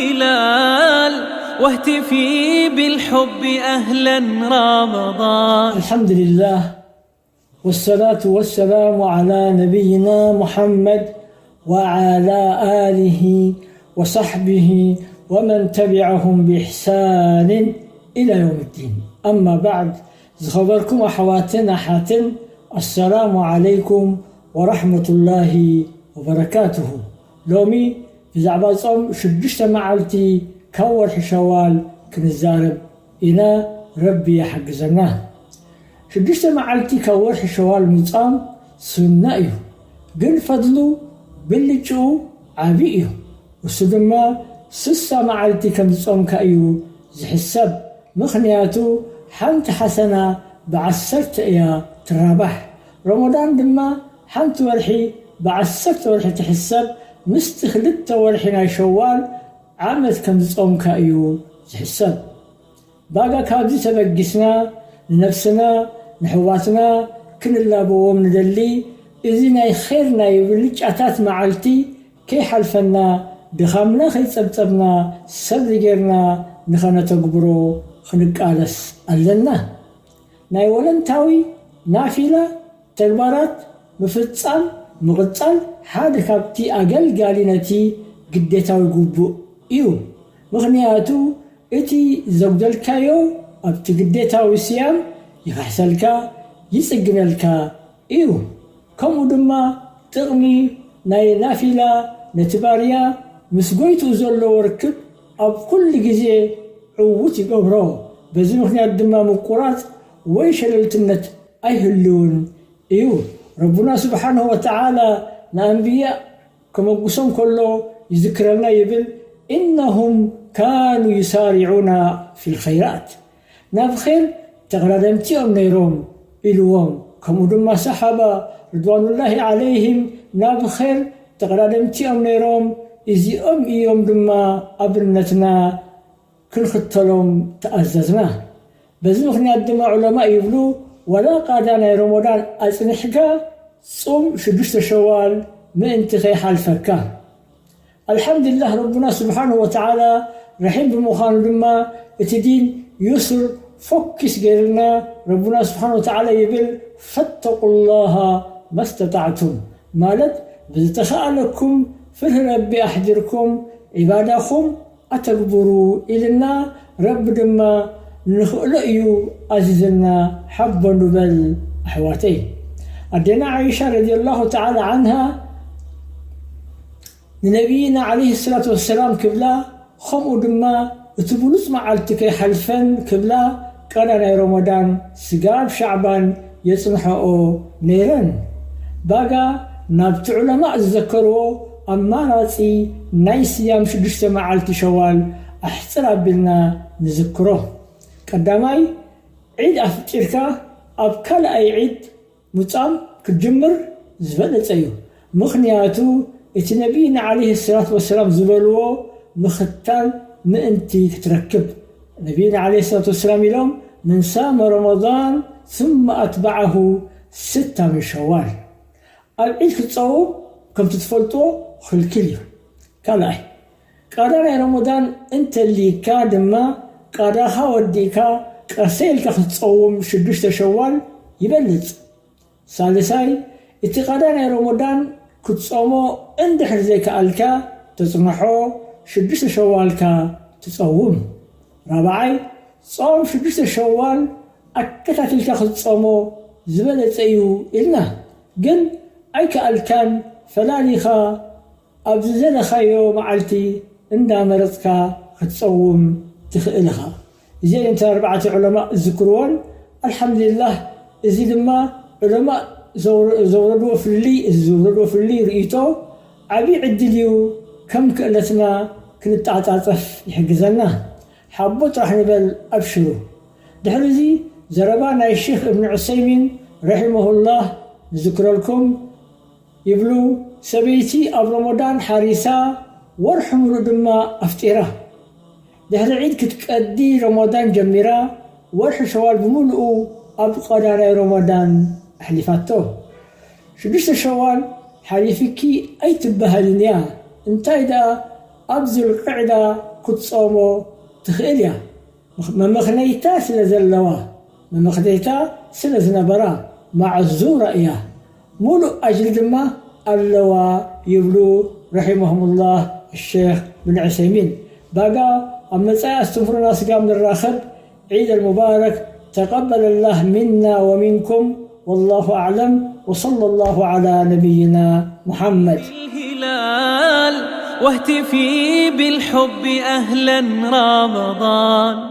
هلال واهتفي بالحب أهلا رمضان. الحمد لله، والصلاة والسلام على نبينا محمد وعلى آله وصحبه ومن تبعهم بإحسان إلى يوم الدين. أما بعد، ዝኸበርኩም ኣሕዋትን ኣሓትን፣ ኣሰላሙ ዓለይኩም ወራሕመቱላሂ ወበረካቱሁ። ሎሚ ብዛዕባ ጾም ሽዱሽተ መዓልቲ ካብ ወርሒ ሸዋል ክንዛረብ ኢና። ረቢ ይሓግዘና። ሽዱሽተ መዓልቲ ካብ ወርሒ ሸዋል ምጻም ሱና እዩ፣ ግን ፈድሉ ብልጭኡ ዓቢ እዩ። እሱ ድማ ስሳ መዓልቲ ከም ዝጾምካ እዩ ዝሕሰብ። ምኽንያቱ ሓንቲ ሓሰና ብዓሰርተ እያ ትራባሕ። ረመዳን ድማ ሓንቲ ወርሒ ብዓሰርተ ወርሒ ትሕሰብ። ምስቲ ክልተ ወርሒ ናይ ሸዋል ዓመት ከም ዝጾምካ እዩ ዝሕሰብ። ባጋ ካብዚ ተበጊስና ንነብስና ንሕዋትና ክንላበዎም ንደሊ። እዚ ናይ ኼር ናይ ብልጫታት መዓልቲ ከይሓልፈና፣ ድኻምና ከይጸብጸብና፣ ሰብሪ ጌርና ንኸነተግብሮ ክንቃለስ ኣለና። ናይ ወለንታዊ ናፊላ ተግባራት ምፍጻም ምቕጻል ሓደ ካብቲ ኣገልጋሊ ነቲ ግዴታዊ ግቡእ እዩ። ምኽንያቱ እቲ ዘጉደልካዮ ኣብቲ ግዴታዊ ስያም ይኽሕሰልካ፣ ይጽግነልካ እዩ። ከምኡ ድማ ጥቕሚ ናይ ናፊላ ነቲ ባርያ ምስ ጎይትኡ ዘለዎ ርክብ ኣብ ኩሉ ግዜ ዕዉት ይገብሮ። በዚ ምኽንያት ድማ ምቁራጽ ወይ ሸለልትነት ኣይህልውን እዩ። ረቡና ስብሓንሁ ወተዓላ ንኣንብያእ ከመጉሶም ከሎ ይዝክረልና ይብል፣ إنهم كانوا يسارعون في الخيرات، ናብ ኼር ተቐዳደምቲ እዮም ነይሮም ኢልዎም። ከምኡ ድማ ሰሓባ ርድዋኑላሂ ዓለይህም ናብ ኼር ተቐዳደምቲ እዮም ነይሮም። እዚኦም እዮም ድማ ኣብነትና ክንኽተሎም ተኣዘዝና። በዚ ምኽንያት ድማ ዑለማ ይብሉ፣ ዋላ ቃዳ ናይ ረመዳን ኣጽኒሕካ ጹም ሽዱሽተ ሸዋል ምእንቲ ከይሓልፈካ። ኣልሓምዱሊላህ፣ ረቡና ስብሓንሁ ወተዓላ ረሒም ብምዃኑ ድማ እቲ ዲን ዩስር ፎኪስ ገይርና። ረቡና ስብሓንሁ ወተዓላ ይብል፣ ፈተቁላሃ መስተጣዕቱም፣ ማለት ብዝተኸኣለኩም ፍርሂ ረቢ ኣሕዲርኩም ዒባዳኹም ኣተግብሩ ኢልና። ረቢ ድማ ንኽእሎ እዩ ኣዚዝና። ሓቦ ንበል ኣሕዋተይ። ኣዴና ዓይሻ ረዲየላሁ ተዓላ ዓንሃ ንነቢይና ዓለይሂ ሰላቱ ወሰላም ክብላ፣ ከምኡ ድማ እቲ ብሉጽ መዓልቲ ከይሓልፈን ክብላ ቀዳ ናይ ረመዳን ስጋብ ሻዕባን የጽንሐኦ ነይረን። ባጋ ናብቲ ዑለማእ ዝዘከርዎ ኣማራጺ ናይ ስያም ሽዱሽተ መዓልቲ ሸዋል ኣሕጽር ኣቢልና ንዝክሮ። ቀዳማይ ዒድ ኣፍጢርካ ኣብ ካልኣይ ዒድ ምጻም ክትጅምር ዝበለጸ እዩ። ምኽንያቱ እቲ ነቢይና ዓለይሂ ሰላቱ ወሰላም ዝበልዎ ምኽታል ምእንቲ ክትረክብ። ነቢይና ዓለይሂ ሰላቱ ወሰላም ኢሎም፣ من صام رمضان ثم أتبعه ستا من شوال። ኣብ ዒድ ክትጸውም ከምቲ ትፈልጥዎ ክልክል እዩ። ካልኣይ፣ ቃዳ ናይ ረመዳን እንተልይካ ድማ ቃዳኻ ወዲእካ ቀሰ ኢልካ ክትጸውም ሽዱሽተ ሸዋል ይበልጽ። ሳልሳይ፣ እቲ ቃዳ ናይ ረመዳን ክትጾሞ እንድሕር ዘይከኣልካ ተጽንሖ ሽዱሽተ ሸዋልካ ትጸውም። ራብዓይ፣ ጾም ሽዱሽተ ሸዋል ኣከታቲልካ ክትጾሞ ዝበለጸ እዩ ኢልና፣ ግን ኣይከኣልካን፣ ፈላሊኻ ኣብ ዝደለኻዮ መዓልቲ እንዳመረጽካ ክትጸውም ትኽእል ኢኻ። እዚአን እተን ኣርባዕተ ዑለማእ ዝዝክርወን። ኣልሓምዱሊላህ፣ እዚ ድማ ዑለማእ ዘውረ-፣ ዘውረድዎ ፍልልይ፣ እዚ ዘውረድዎ ፍልልይ ርእይቶ ዓብዪ ዕድል እዩ። ከም ክእለትና ክንተዓጻጸፍ ይሕግዘና። ሓቦ ጥራሕ ንበል፣ ኣብሽሩ። ድሕሪ እዚ ዘረባ ናይ ሼኽ እብኒ ዑሰይሚን ረሒመሁላህ ንዝክረልኩም። ይብሉ፣ ሰበይቲ ኣብ ረመዳን ሓሪሳ ወርሒ ሙሉእ ድማ ኣፍጢራ። ድሕሪ ዒድ ክትቀዲ ረመዳን ጀሚራ፣ ወርሒ ሸዋል ብምሉኡ ኣብ ቀዳናይ ረመዳን ኣሕሊፋቶ። ሽዱሽተ ሸዋል ሓሊፍኪ ኣይትበሃልን እያ፣ እንታይ ደኣ ኣብ ዙልቅዕዳ ክትጾሞ ትኽእል እያ። መመኽነይታ ስለ ዘለዋ፣ መመኽነይታ ስለ ዝነበራ ማዕዙራ እያ። ሙሉእ ኣጅሪ ድማ ኣለዋ ይብሉ ረሒመሁሙላህ ሸኽ ብን ዑሰይሚን። ባጋ ኣብ መጻኢ ኣስተምህሮና ስጋብ ንራኸብ عيد المبارك، تقبل الله منا ومنكم، والله أعلم، وصلى الله على نبينا محمد. الهلال واهتفي بالحب أهلا رمضان.